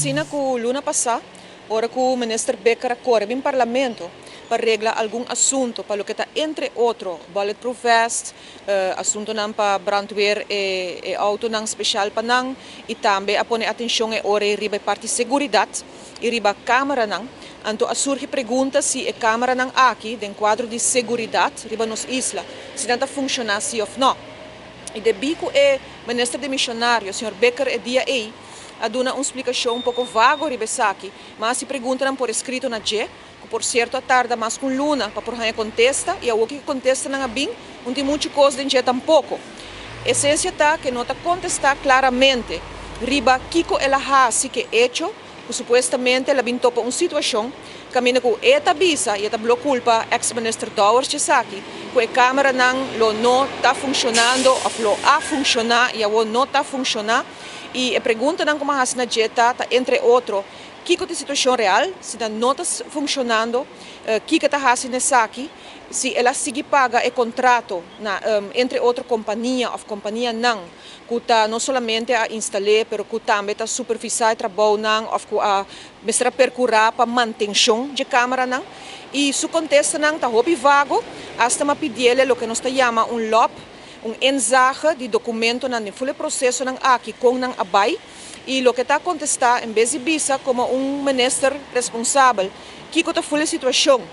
Asina ku luna pasá, ora ku Minister Bikker a kore bin Parlamento pa regla algun asunto pa loke ta entre otro bulletproof vest, asuntonan pa brandweer e autonan speshal pa nan i tambe a pone atenshon e ora ei riba e parti seguridat i riba kameranan. Anto a surgi pregunta si e kameranan aki den kuadro di seguridat riba nos isla si nan ta funshoná si òf nò. I debí ku e minister demishonario, señor Bikker e dia ei a duna un splikashon un poko vago riba esaki, ma hasi preguntanan por eskrito na dje, ku por sierto a tarda mas ku un luna pa por haña kontesta i awor ku e kontestanan a bin, no tin muchu kos den dje tampoko. Esensia ta ku e no ta kontestá klaramente riba kiko el a hasi ku e echo ku supuestamente el a bin topa un situashon kaminda ku e ta bisa i e ta blo kulpa eks minister Dowers djesaki ku e kameranan lo no ta funshonando òf lo a funshoná i awor no ta funshoná i e preguntanan ku mi a hasi na dje ta ta entre otro Kiko ta e situashon real? Si nan no ta funshonando, kiko ta hasi na esaki? Si el a sigui paga e kontrato na entre otro kompania òf kompanianan ku ta no solamente a instal'é pero ku tambe ta supervisá e trabounan òf ku a mester a perkurá pa mantenshon dje kameranan. I su kontestanan ta hopi vago, asta m'a pidiele loke nos ta yama un lòp, un inzage di dokumentonan den ful e prosesonan aki kon nan a bai. I loke ta kontestá en bes di bisa komo un minister responsabel kiko ta ful e situashon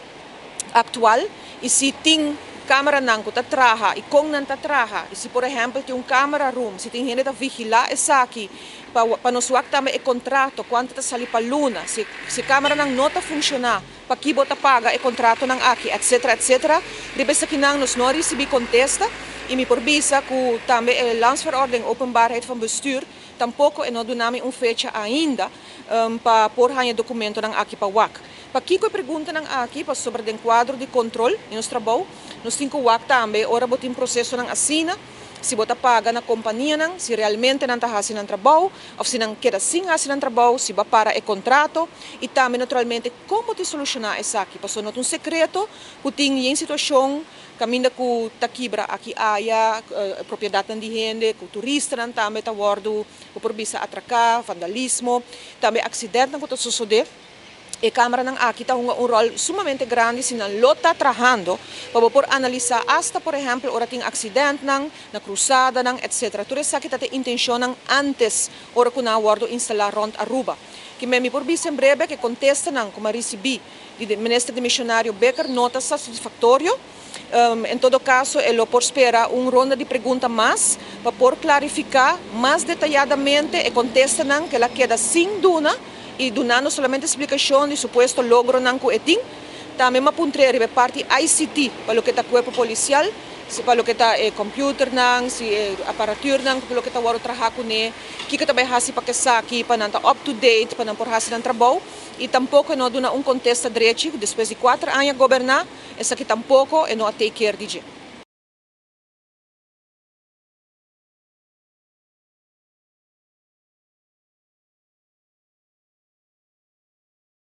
aktual i si tin kameranan ku ta traha i kon nan ta traha i si por ehèmpel tin un kamera room si tin hende ta vigilá esaki pa pa nos wak tambe e kontrato kuantu ta sali pa luna si si kameranan no ta funshoná paki bo ta paga e kontratonan aki etcetera etcetera. Riba esakinan nos no a risibí kontesta i mi por bisa ku tambe e Landsverordening Openbaarheid van Bestuur Tampoko e no duna mi un fecha ainda pa por haña dokumentonan aki pa wak. Pakiko e preguntanan aki? Pasobra den kuadro di kontrol di nos trabou, nos tin ku wak tambe ora bo tin prosesonan asina, si bo ta paga na kompanianan, si realmente nan ta hasi nan trabou òf si nan keda sin hasi nan trabou, si bo a para e kontrato i tambe naturalmente kon bo tin solushoná esaki. Pasobra no ta un sekreto ku tin yen situashon Kaminda ku ta kibra aki aya, propiedatnan di hende, ku turistanan tambe ta wòrdu, bo por bisa atraká, vandalismo, tambe aksidentnan ku ta sosodé. E kameranan aki ta hunga un ròl sumamente grandi si nan lo ta trahando pa bo por analisá asta por ehèmpel ora tin aksidentnan, na krusadanan, etcetera. Tur esaki ta e intenshonnan ántes ora ku nan a wòrdu instalá rònt Aruba. Kimen mi por bisa en brebe ku e kontestanan ku mi a risibí di minister demishonario Bikker no ta satisfaktorio. En todo kaso e lo por spera un ronda di pregunta mas pa por klarifiká mas detayadamente e kontestanan ku el a keda sin duna i dunando solamente splikashon di supuesto logronan ku e tin. Tambe m'a puntr'é riba e parti ICT pa loke ta kuerpo polisial, si pa loke ta e computernan, si e aparaturnan ku loke ta wòrdu traha kuné, kiko ta bai hasi pa kesaki, pa nan ta up to date, pa nan por hasi nan trabou. I tampoko e no a duna un kontesta drechi ku despues di kuater aña goberná, esaki tampoko e no a take care di dje.